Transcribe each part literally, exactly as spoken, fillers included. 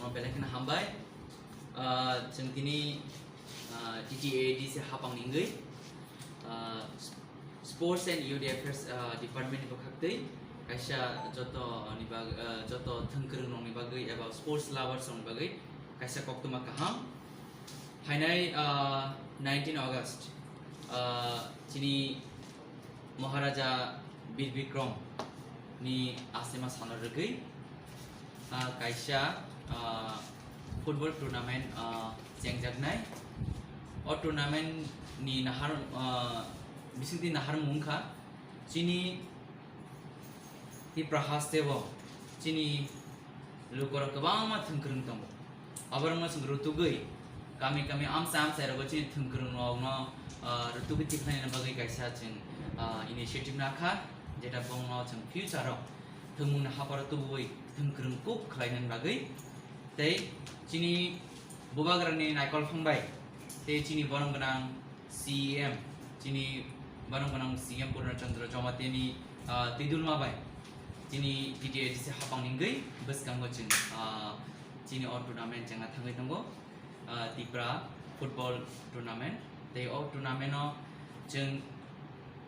Belai kheno hambai. Ah, chwng tini, ah, T T A D C hapang ni wngwi, ah, Sports and Youth Affairs, ah, Department ni bwkhaktwi kaisa joto ni bag-, ah, joto thwngkwrwng rokni bagwi eba sports lovers rokni bagwi kaisa koktwma kaham. Phainai, ah, nineteen August, ah, chini Maharaja Bir Bikram ni asima salo rwgwi, ah, kaisa, ah, football tournament, ah, chengjaknai. O tournament ni nahar, ah, bisingtwi naharmung wngkha chini Tipra haste o chini lukurok kwbangma thwngkwrwng tongo. Aborokno chwng rutugwi kami kami amchai amchai rogo chini thwngkwrwng rokno, ah, rutugwi tikhlaina bagwi kaisa chwng, ah, initiative nakha, jeta bongno chwng future o thwngmungni haparo tubui thwngkwrwng kuk khlainani bagwi. Tei chini bubagrani naikol phang bai tei chini borom gwnang C E M, chini borom gwnang C E M Purna Chandra Jamatia ni, ah, twidulma bai chini T T A D C hapang ni wngwi bwskango chwng, ah, chini o tournament chengna thangwi tongo, ah, Tipra football tournament. Tei o tournament o chwng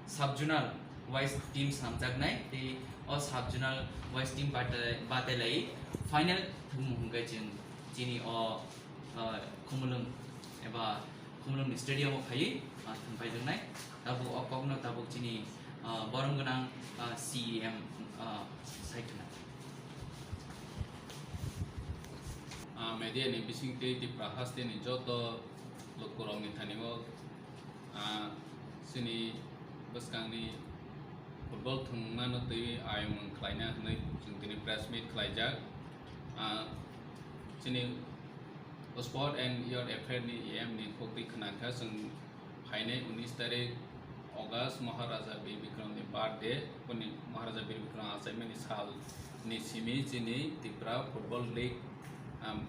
sub zonal wise team swnamjaknai, tei o sub zonal wise team bate-, batelai final thwngmung hwnkhe chwng chini o, ah, Khumulwng eba Khumulwng ni stadium o phaiwi, ah, thwngpaijaknai. Tabuk o kokno tabuk chini, ah, borom gwnang, ah, C E M, ah, sai khna. Ah, media ni bisingtwi Tipra haste ni joto lukurokni thani o, ah, chini bwskangni football thwngmano twi ayung khlaina hwnwi chwng tini press meet khlaijak. Ah, chini Sport and Youth Affair ni E M ni khuk twi khna kha chwng phainai unis tarik August Maharaja Bir Bikram ni birthday, boni Maharaja Bir Bikram achaimani sal ni simi chini Tipra Football League, um,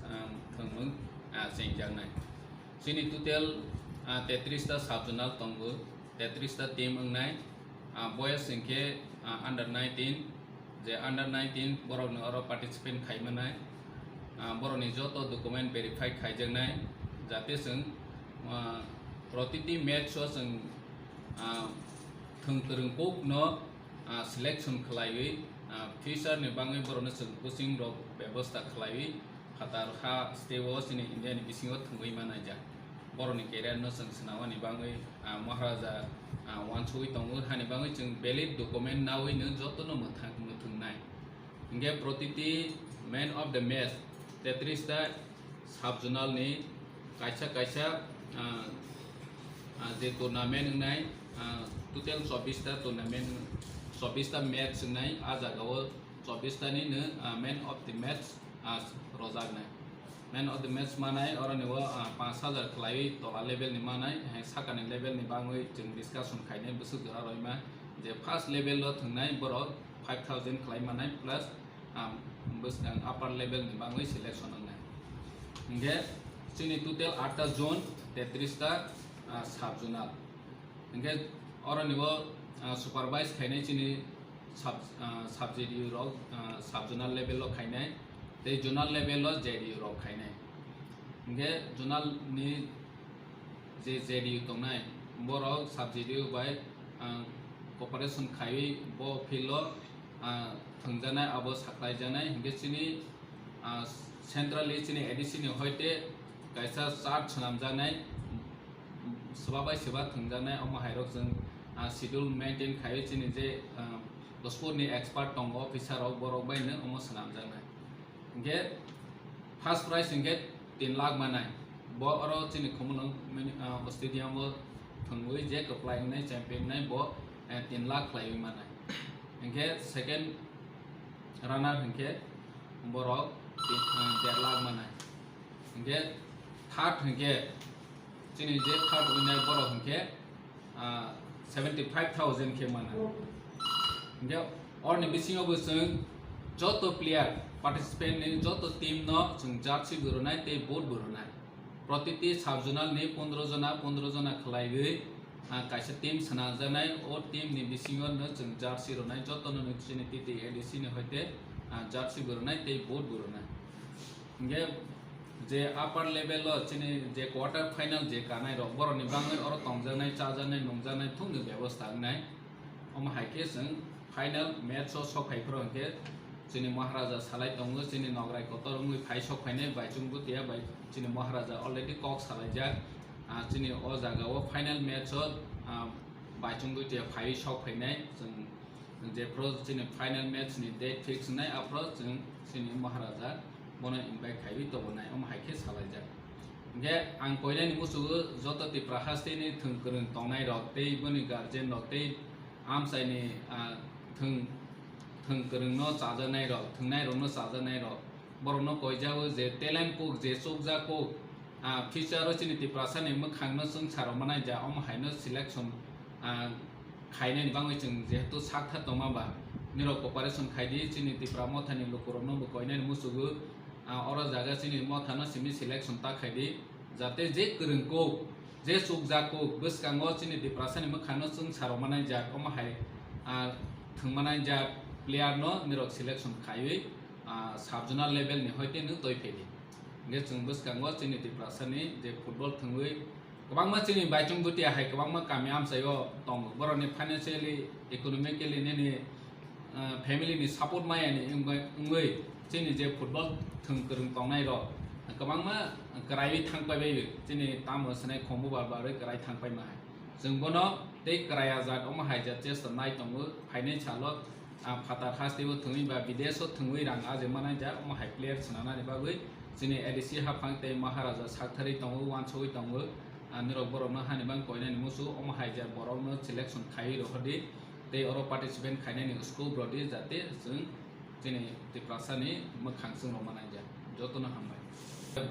um, thwngmung, ah, chengjaknai. Chini total, ah, tetris ta sub zonal tongo, tetris ta team wngnai, ah, boys hwnkhe, ah, under nineteen, je under nineteen borokno oro participate khai manai, ah, borokni joto document verify khaijaknai, jate chwng, ah, protiti match o chwng, ah, thwngkwrwng kokno, ah, selection khlaiwi, ah, future ni bagwi borokno chwng coaching rok bebosta khlaiwi, phatar ha step o chini India ni bisingo thwngwi manaijak. Borokni career no chwng swnamani bagwi, ah, Maharaja, ah, uansugwi tongo, hani bagwi chwng valid document nawi no jotono mwthang-, mwthwngnai. Hinkhe protiti man of the match tetris ta sub zonal ni kaisa kaisa, ah, ah, je tournament wngnai, ah, total chobbish ta tournament, chobbish ta match wngnai, ah jaga o chobbish ta ni no, ah, man of the match, ah, rojaknai. Man of the match manai, oroni o, ah, panch hajar khlaiwi tola level ni manai, hai sakani level ni bangwi chwng discussion khainai bwswk jora roima, je first level o thwngnai borok five thousand khlai manai plus, ah, bwskang upper level ni bangwi selection wngnai. Hinkhe chini total atta zone, tetris ta, ah, sub zonal. Hinkhe oroni o, ah, supervise khainai chini sub, ah, sub Z D U rok, ah, sub zonal level o khainai, tei zonal level o Z D U rok khainai. Hinkhe zonal ni je Z D U tongnai, borok sub Z D U bai, ah, cooperation khaiwi bo field o, ah, thwngjaknai, abo saklaijaknai. Hinkhe chini, ah, centrally chini A D C ni hoite kaisa chart swnamjaknai, swba bai swba thwngjaknai, omo hairok chwng, ah, schedule maintain khaiwi chini je, ah, Dispur ni expert tongo, officer rok, borok bai no omo swnamjaknai. Hinkhe first prize hinkhe tin lakh manai. Bo oro chini Khumulwng mini-, ah, stadium o thwngwi je kwplai wngnai, champion wngnai, bo, eh, tin lakh khlaiwi manai. Hinkhe second runner hinkhe borok ti-, ah, der lakh manai. Hinkhe third hinkhe chini je third winner borok hinkhe, ah, seventy five thousand khe manai. Hinkhe orni bisingo bo chwng joto player, participant ni joto team no chwng jersey bo rwnai tei boot bo rwnai. Protiti sub zonal ni pondro jona, pondro jona khlaiwi, ah, kaisa team swnamjaknai. O team ni bisingo no chwng jersey rwnai, joto no chini T T A D C ni hoite, ah, jersey bo rwnai tei boot bo rwnai. Hingke je upper level o chini je quarter final je kanai rok, borok ni bangwi oro tongjaknai, chajaknai, nungjaknai thungni bebosta wngnai. Omo hai khe chwng final match o sok phai phuru hingke chini Maharaja salai tongo, chini nograi kotor wngwi phai sok phainai Baichung Bhutia bai chini Maharaja already kok salaijak. Ah, chini o jaga o final match o, ah, Baichung Bhutia phaiwi sok phainai chwng. Jephuru chini final match ni date fix wngnai, aphuru chwng chini Maharaja bono invite khaiwi tobonai, omo hai khe salaijak. Hingke ang koinani muchugo joto Tipra hasteni thwng kwrwng tongnai rok tei boni guardian rok tei amchaini, ah, thwng, thwng kwrwngno chajaknai rok, thwngnai rokno chajaknai rok, borokno koijago je talent kuk, je chukjak kuk, ah, future o chini Tiprasani mwkhangno chwng sarok manai ja, omo haino selection, ah, khainani bangwi chwng jehetu sakthar tongma ba, nirok cooperation khaidi, chini Tipra mothani lukurokno bo koinani muchugo, ah, oro jaga chini mothano simi selection ta khaidi, jate je kwrwng kuk, je chukjak kuk, bwskango chini Tiprasani mwkhangno chwng sarok manai jak, omo hai, ah, thwng manai jak player no nirok selection khaiwi, ah, sub zonal level ni hoite nwng toi phaidi. Hingke chwng bwskango chini Tiprasani je football thwngwi kwbangma chini Baichung Bhutia hai kwbangma kami amchaio tongo. Borokni financially, economically nini, ah, family ni support mayani wngwi, wngwi chini je football thwng kwrwng tongnai rok kwbangma kwraiwi thang pai bai chini tamo swnai khombo bar barwi kwrai thang pai ma hai. Chwng bono tei kwraya jat omo hai jat chesta nai tongo phainai salo. Ah, phatar hasteo thwngwi ba bidesh o thwngwi rang aje manai jak, omo hai player swnanani bagwi chini A D C haphang tei Maharaja saktharwi tongo, uansugwi tongo. Ah, nirok borokno hani bang koinani musu, omo hai jak borokno selection khaiwi rohordi tei oro participant khainani scope rodi, jate chwng chini Tiprasani mwkhang chwng rok manai jak. Jotono hambai.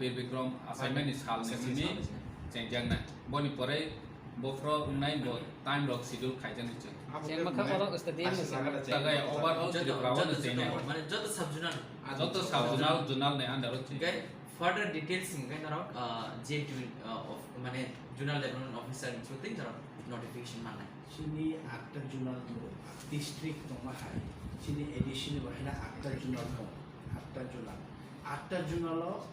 Bir Bikram assignment ni sal ni simi chengjaknai. Boni pore Buphuru wngnai bo time rok schedule khaijaknai chwng. Chengma kha oro stadium ni sal. Tagai overall Tripura o chengya. Mane joto sub zonal. Joto sub zonal, zonal ni under o chengya. Further details hingke norok, ah, je, ah, of, mane zonal development officer ni through tei norok notification mannai. Chini atta zonal tongo, district tongma hai. Chini A D C ni bo haino atta zonal tongo, atta zonal. Atta zonal o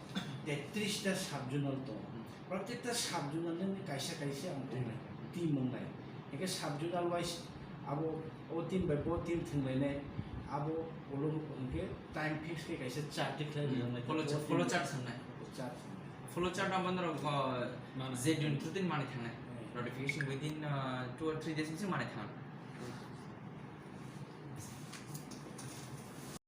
tetris ta sub zonal tongo. Protekta sub zonal ni kaisa kaisa ang tongnai, team wngnai. Hingke sub zonal wise abo o team bai bo team thwnglainai, abo ulo hingke time fix khe kaisa chart khlai rijak nai. Flow chart, flow chart sangnai. Chart sangnai. Flow chart no bono rok, uh, je din through tei mani thangnai. Notification within, uh, two or three days ni mani thang.